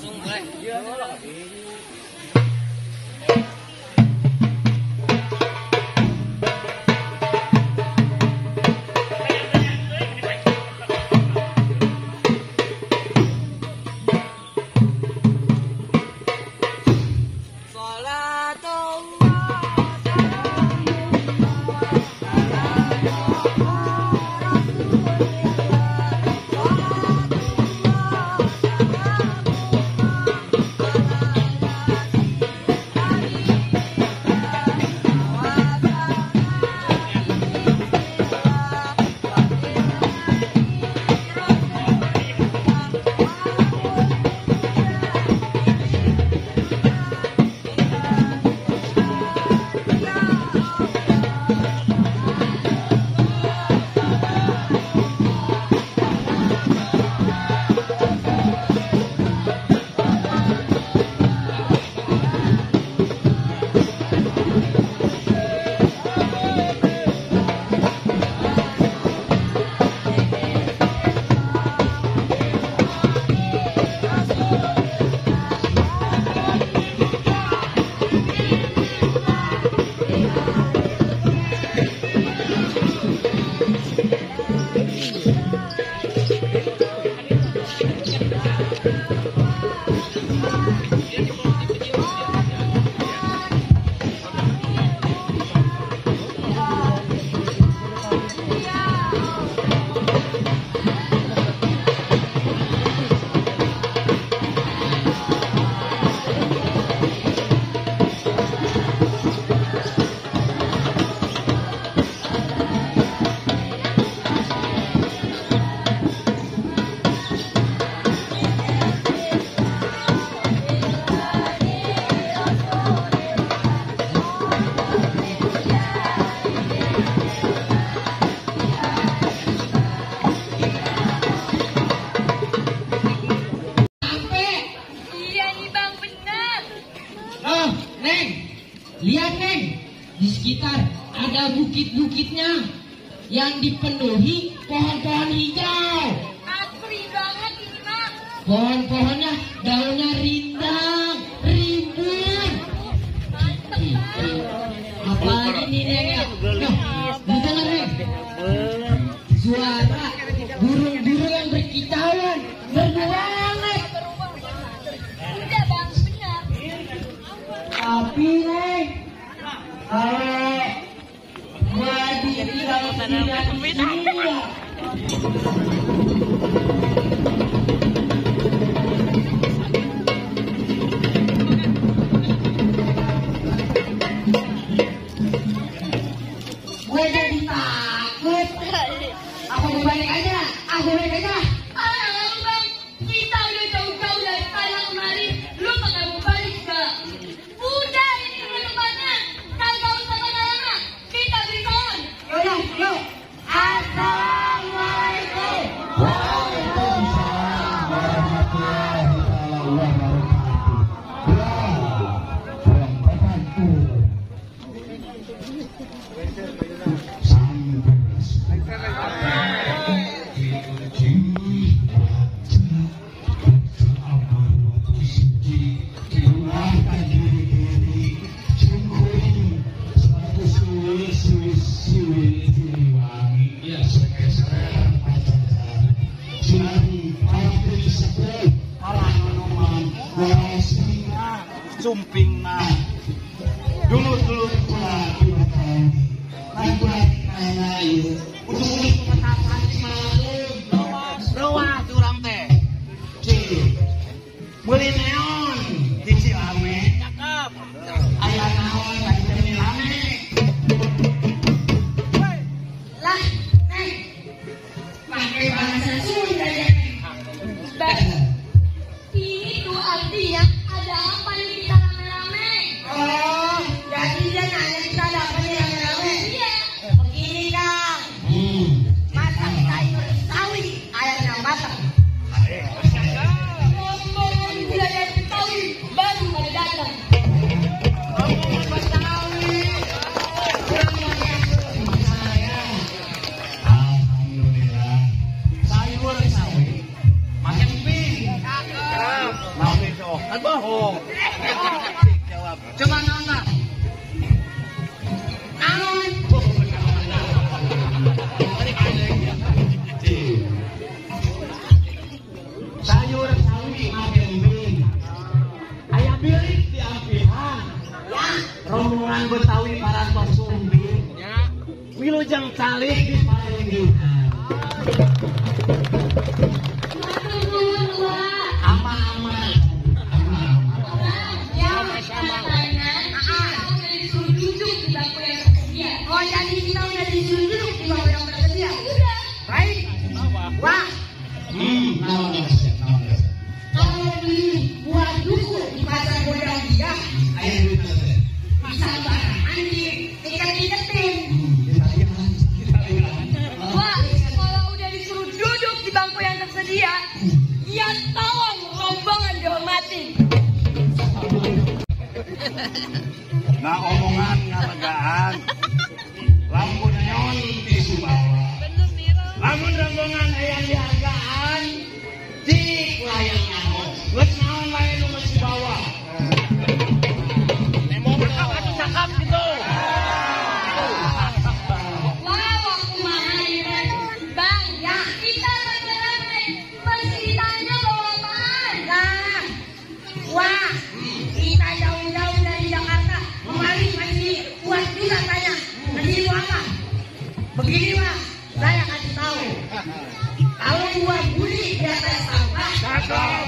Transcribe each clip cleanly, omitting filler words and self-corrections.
Langsung boleh. Lihat Neng, di sekitar ada bukit-bukitnya yang dipenuhi pohon-pohon hijau. Asri banget ini, Mak. Pohon-pohonnya daunnya rindang, rimbun. Apalagi nih Neng ya. Nah, dengar Neng. Suara burung-burung yang berkicauan, merdu banget. Udah Bang, benar. Tapi Neng, kalau gua ditinggal sendirian di sini ya. Gue jadi takut. Aku balik aja, aku balik aja. Ah, Bang, kita udah jauh-jauh dari sana kemarin, lu nggak mau balik, Bang. Udah, ini tempatnya. Kagak usah lama-lama, kita beri pohon. Yaudah, yuk. Assalamualaikum. Waalaikumsalam warahmatullahi wabarakatuh. Sumping nah dulu dulu rawa curang teh beli neon di Cilame cakep aya naon lagi beli lame lah neng pakai bahasa Sunda ya. Ini tuh artinya ada apa nih kita rame-rame? Oh, jadi dia nanya kita ada apa nih rame-rame? Iya. Begini Kang, masak sayur sawi, airnya matang. Rombongan budaya Betawi baru pada datang. Rombongan Betawi. Alhamdulillah. Sayur sawi, makan ping. Cakep. Oh, kan bohong. Jawab. Coba naon, Pak? Naon? Sayur sawi makin aya bilik di ampihan. Rombongan Betawi parantos sumbing. Wilujeng calik di palinggihan. Ama-ama. Ya, katanya kita udah disuruh duduk di bangku yang tersedia. Oh, jadi kita udah disuruh duduk di bangku yang tersedia. Udah. Baik. Wah. Kalau beli buah duku di pasar Gondang dia, bisa bahan di ikat-ikatin. Wah, kalau udah disuruh duduk di bangku yang tersedia, ya tolong rombongan dihormatin. Nah, omongan ngalegaan. Lamun neon di Subawa. Lamun rombongan aya dihargaan, cik layan nyaho. Geus naon lain nu geus dibawa. Nemo cakap atuh cakap gitu. Wah, waktu mahal Bang, ya kita rame-rame masih ditanya bawa apaan. Nah, wah, kita jauh-jauh dari Jakarta, kemari masih kuat juga tanya, masih mau apa? Begini Pak, saya kasih tahu. Kalau gua buli di atas sampah, Cakep.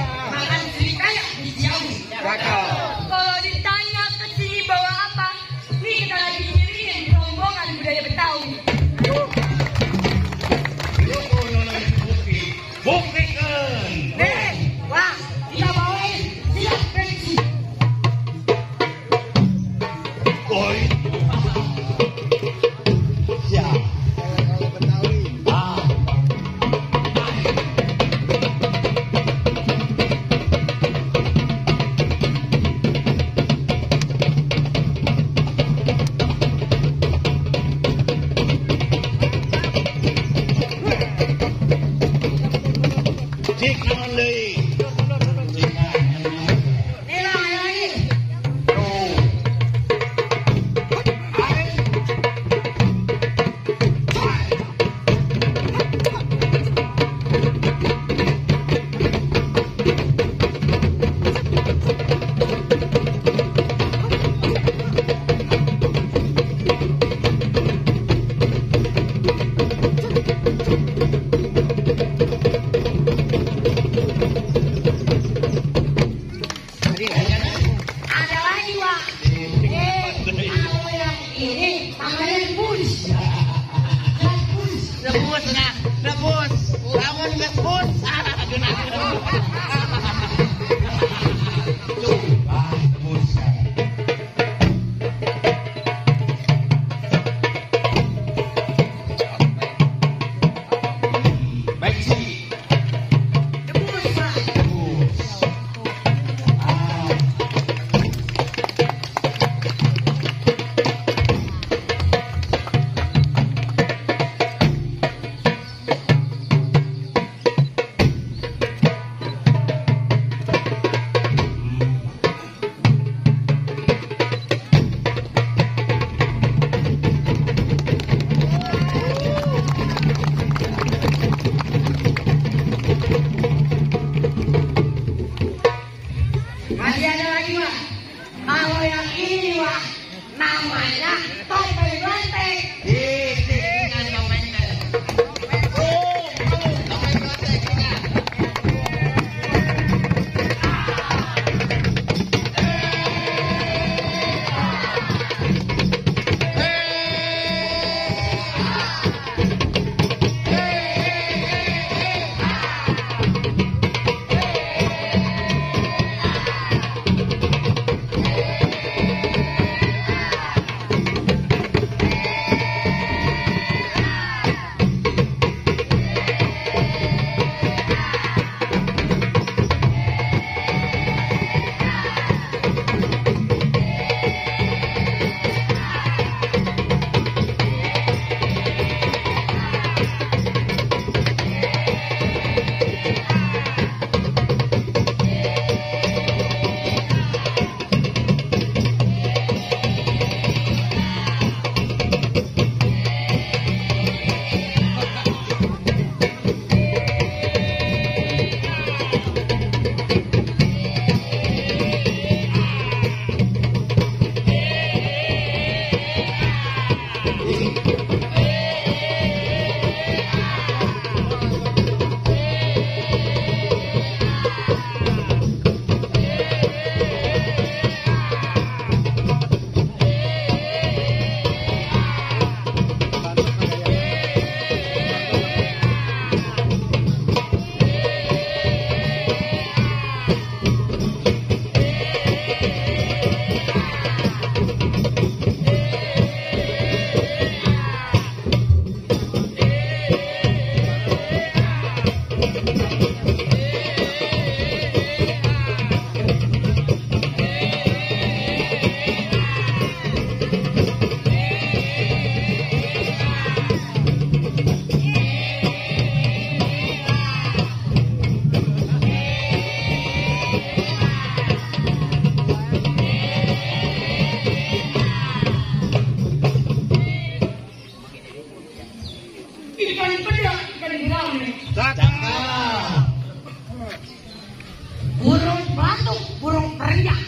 pelatuk burung perenjak.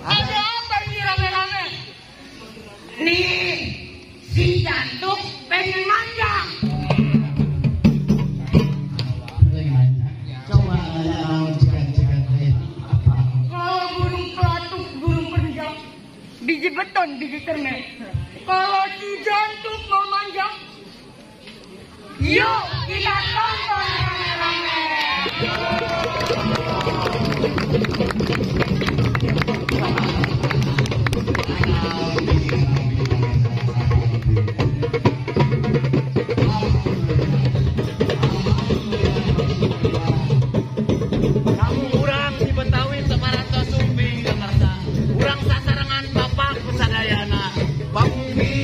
Ada apa ini rame-rame? Nih, si jantung pengen manjang. Coba kalau burung pelatuk burung perenjak, biji beton biji cermek. Kalau si jantung mau manjang, yuk kita tonton rame-rame. Kamu urang di Betawi Semaranto Sumping Jakarta. Urang sasarengan bapak kusadayana. Bumi.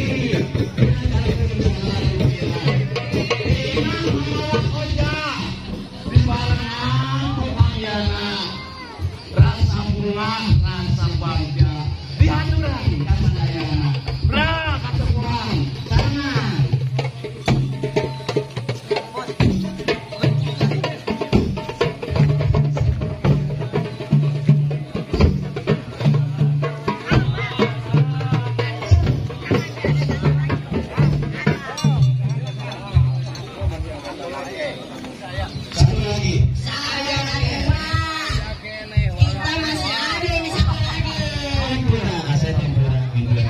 Rasa bunga, rasa bagja. Dihaturan kasadayana. Bra katepuan. Sana. Satu lagi. Kita masih ada ini satu lagi. Aset yang kurang.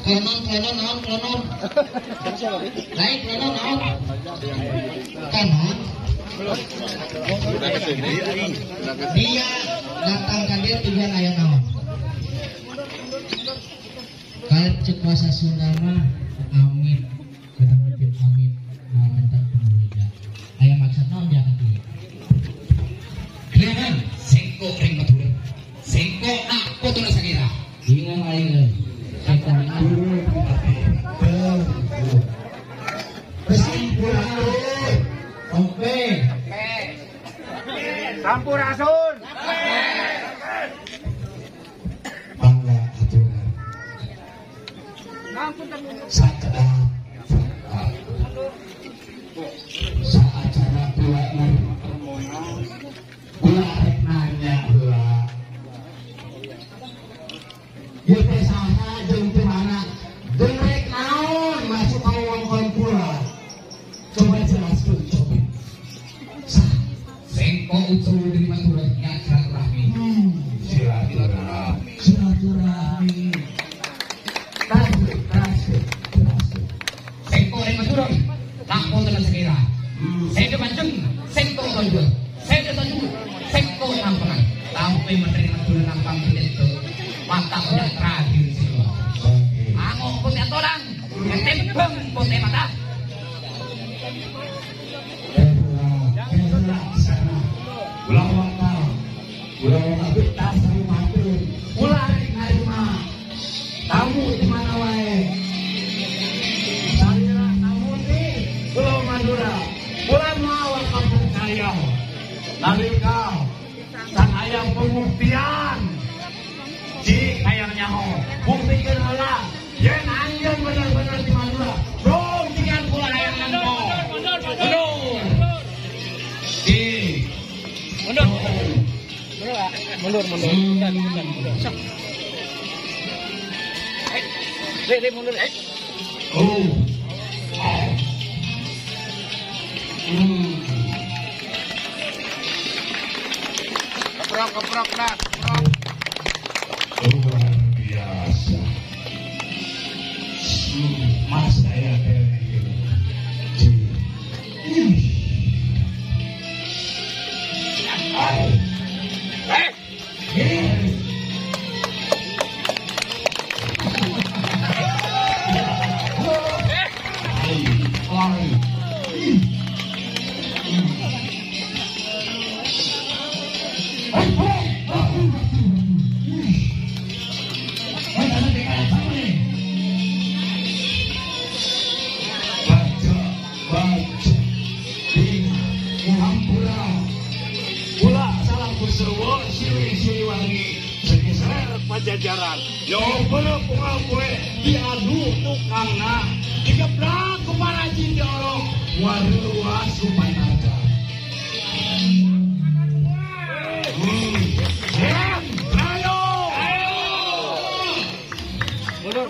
Klenon klenon naon klenon. Lain klenon naon. Kanon. Dia datang ka dieu tujuan aya naon? Kalau cek bahasa Sunda mah amit, kita mungkin amit menentang pemuda. Aya maksud naon dia ka dieu? Klenon sengko ring Madura. Sengko aku tuh sakira. Bingung aing euy. Sampurasun. Bangga aturan. Sakedap saacara kula kula rek nanya heula. Ieu teh saha jeung teu mana? Jeung rek naon masuk ka wewengkon kula? Coba jelaskeun coba. Sengko ucul dari Madura nya silaturahmi. Silaturahmi. Silaturahmi. Terus. Sengko dari Madura lampun tenan sekira. Sengko pancen, sengko tonjol. Sengko tonjol, sengko nampangan. Tampe menteri Madura nampang itu. Mata punya terakhir sih. Angok putih atoran, ketembeng putih mata. Ulah narima tamu di mana wae. Salira tamu di Pulau Madura. Ulah mawa kampung kayau. Nalika san aya pembuktian. Cik hayang nyaho, buktikeun heula yen anjeun bener-bener di Madura. Buktikan kula hayang nempo. Mundur. Cik. Mundur. Mundur, mundur. Mundur. Sok. Re, mundur. Oh. Keprok, keprok, nah, keprok. Luar biasa. Mas saya kayak gini. Pajajaran yo belum pengapoe diadu tukangna digeblak ku para jin diorong waruas supaya ayo mundur.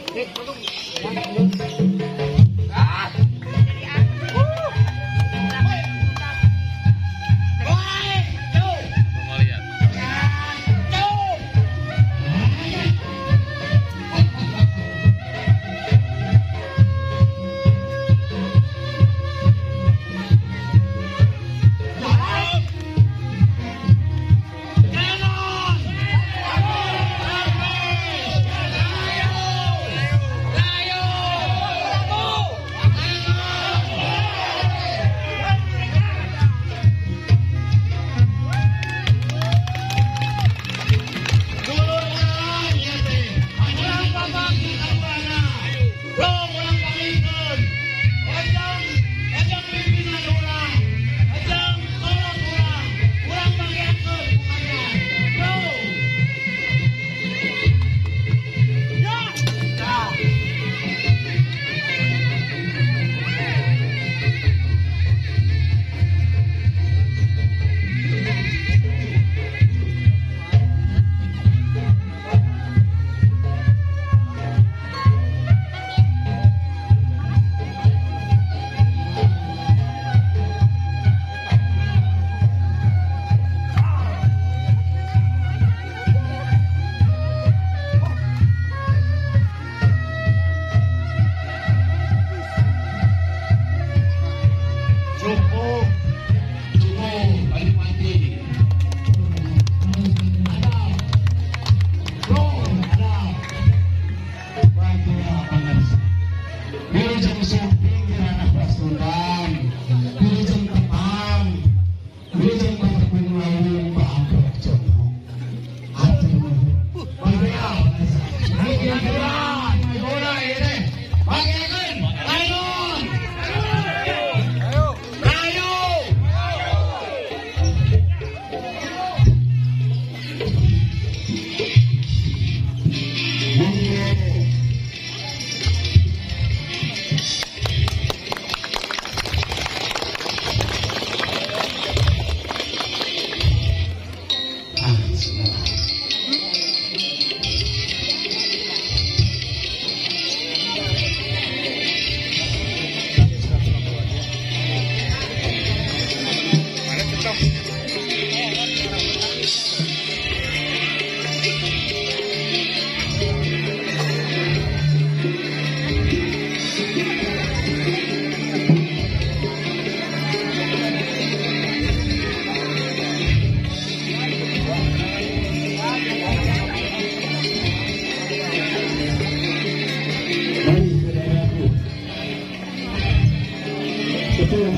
Ketua,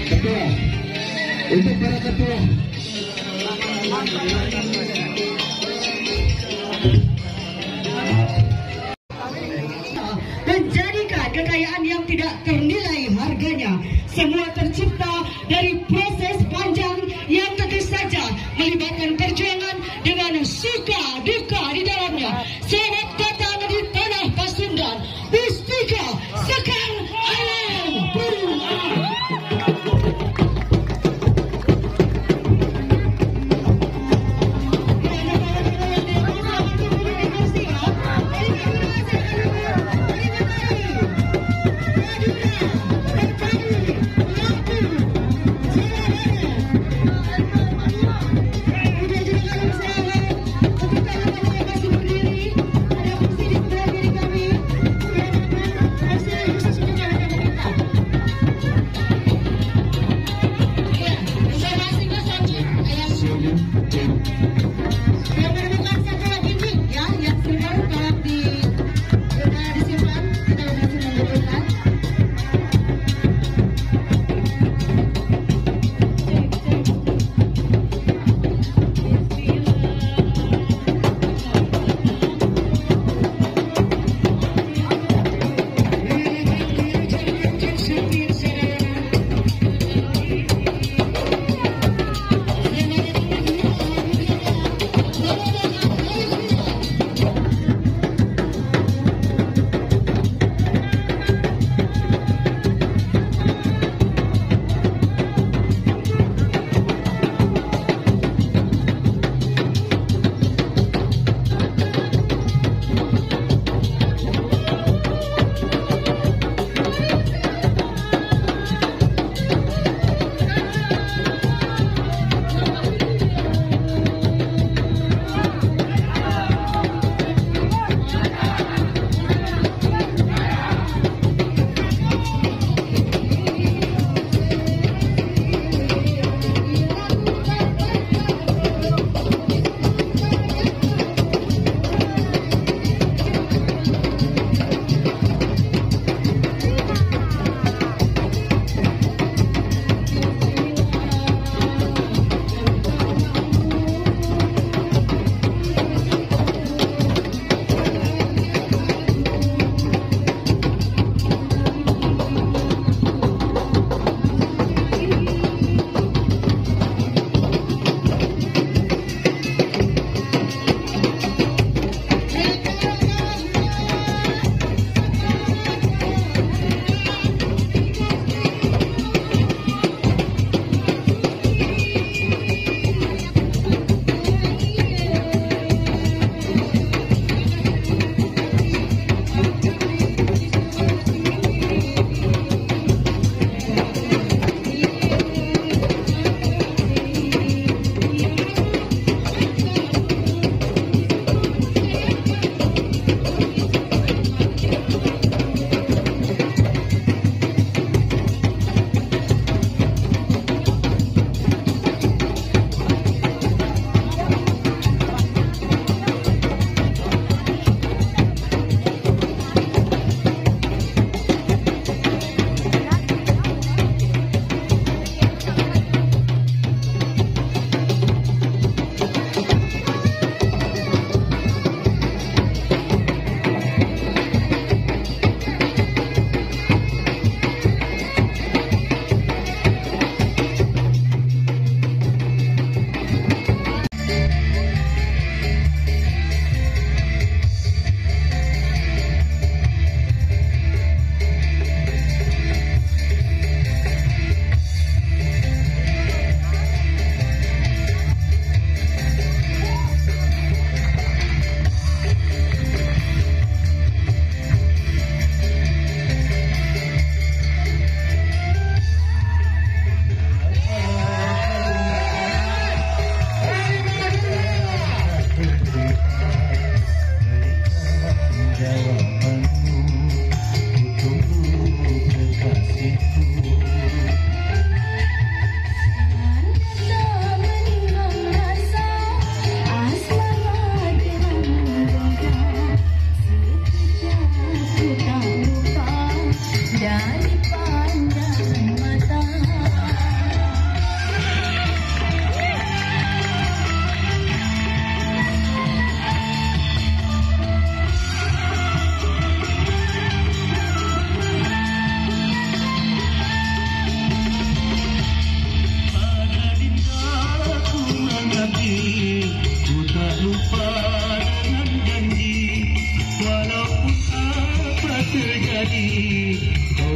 ketua, untuk para ketua. Menjadikan kekayaan yang tidak ternilai harganya. Semua tercipta dari proses panjang yang tentu saja melibatkan perjuangan dengan suka duka di dalamnya. Selamat datang di tanah Pasundan, Mustika Sekar Alam Purwa.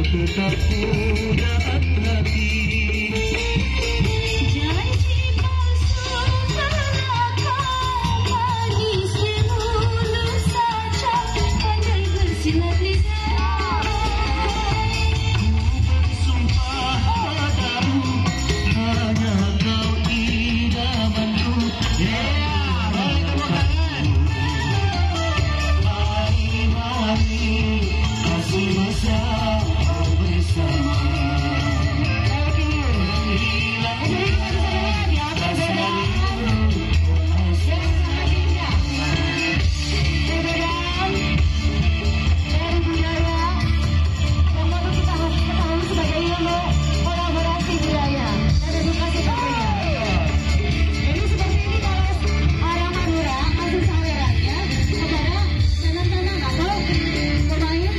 Tetap pujaan hati. Janji palsu belaka, manis mulus saja, pandai bersilat lidah. Ku bersumpah padamu, hanya kau idamanku. Yeah, boleh tepuk tangan. Mari-mari kasih mesra bersama. Perbedaan dari budaya yang perlu kita ketahui sebagai ilmu kolaborasi budaya dan edukasi tentunya. Jadi seperti ini kalau orang Madura kasih sawerannya kepada tenan-tenan atau pemain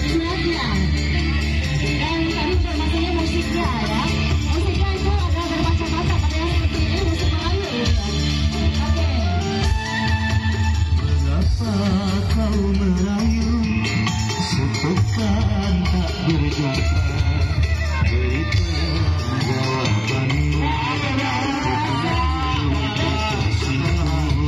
silatnya. Dan tadi informasinya musiknya ya. Musiknya itu ada bermacam-macam, ada yang seperti ini musik Melayu gitu ya. Oke. Mengapa kau merayu sepekan tak berjumpa? Berikan jawabanmu, Pada sendaku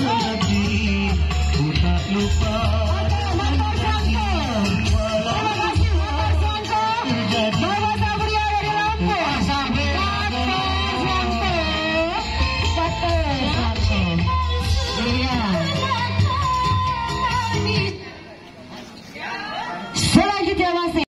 lagi, ku tak lupa. Selanjutnya masih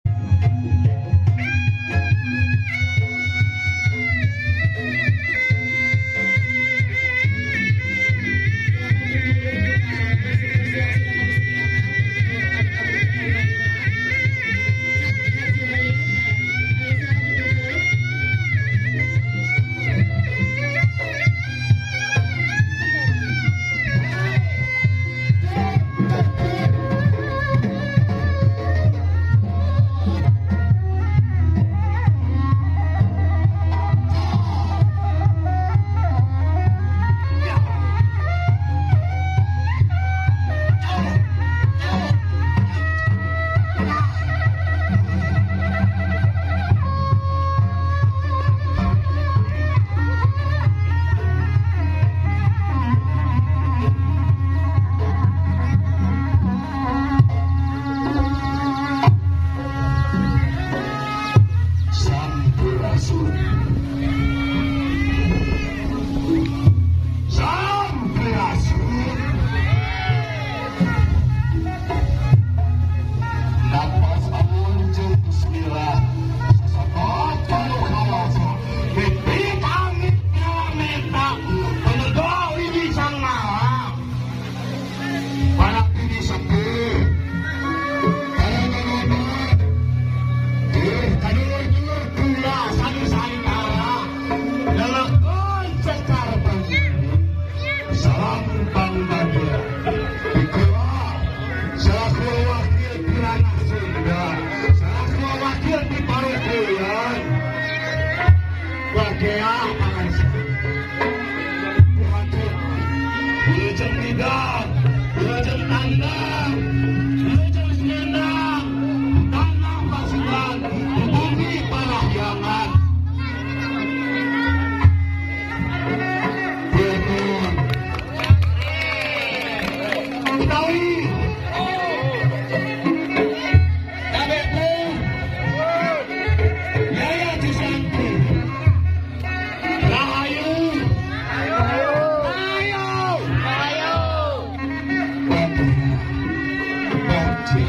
Sampurasun. Sampurasun. Napas amun jeung bismillah. Sasakot kanu kawasa. Bibit angin kalameta. Penedo ini sang maha. Para ini sepuh. Para nanobat. Kadulur-dulur gula sanusantara. Lelekon cekar bangsa. Salam Bang Madura. Dikelola selaku wakil Piranah Sunda, selaku wakil di Parukuyan, Wakea Pangansa. Kuhatur, Wilujeng Midang, Wilujeng Tandang, Wilujeng Sumedang, Tanah Pasukan, Bumi Parahyangan. Betul. Betawi. Kabeku. Yaya Jusanti. Rahayu. Ayo. Ayo. Batu. Batu.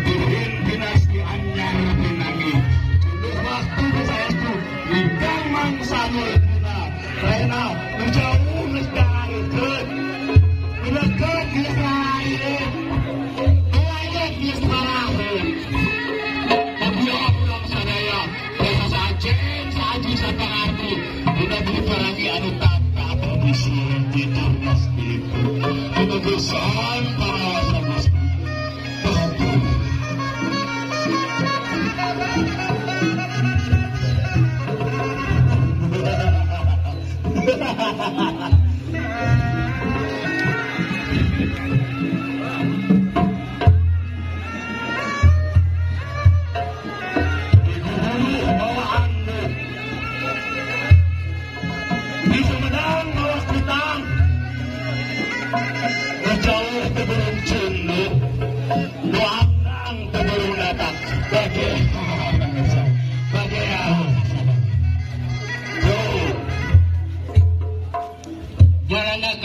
Tuhin dinasti anyar pinangi. Tunduk waktu saestu lingkang mangsa nurna. Rena nu jauh geus dahareun. Nu deukeut geus lain.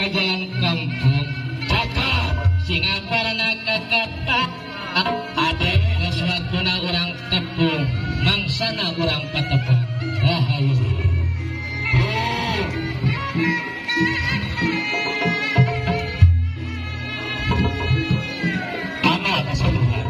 Jalan kampung cakap Singaparna kakata ade geus waktuna urang tepung mangsana urang patepung rahayu. Amal keseluruhan.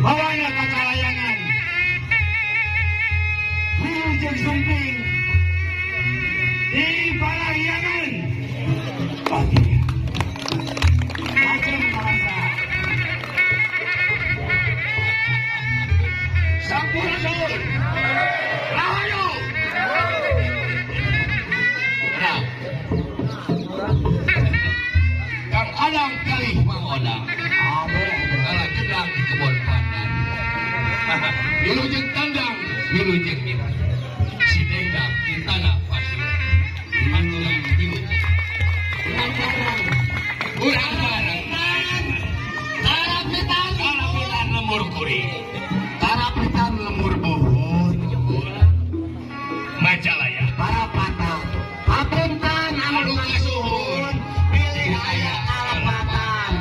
Bawanya kakalayangan Wilujeng Sumping di Parahyangan pagi macam merasa Sampurasun Rahayu. Kang Adang kalih Mang Odang kalah gedang di kebon pandan wilujeng tandang wilujeng mirang si dengdang di tanah pasir aturan wilujeng urang bareng karapitan lemur kuring karapitan lemur buhun Majalaya parapata hapunten anu kasuhun pilih aya kalepatan.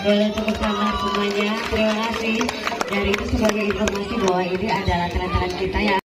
Boleh tepuk tangan semuanya. Terima kasih. Dan itu sebagai informasi bahwa ini adalah talent-talent kita ya.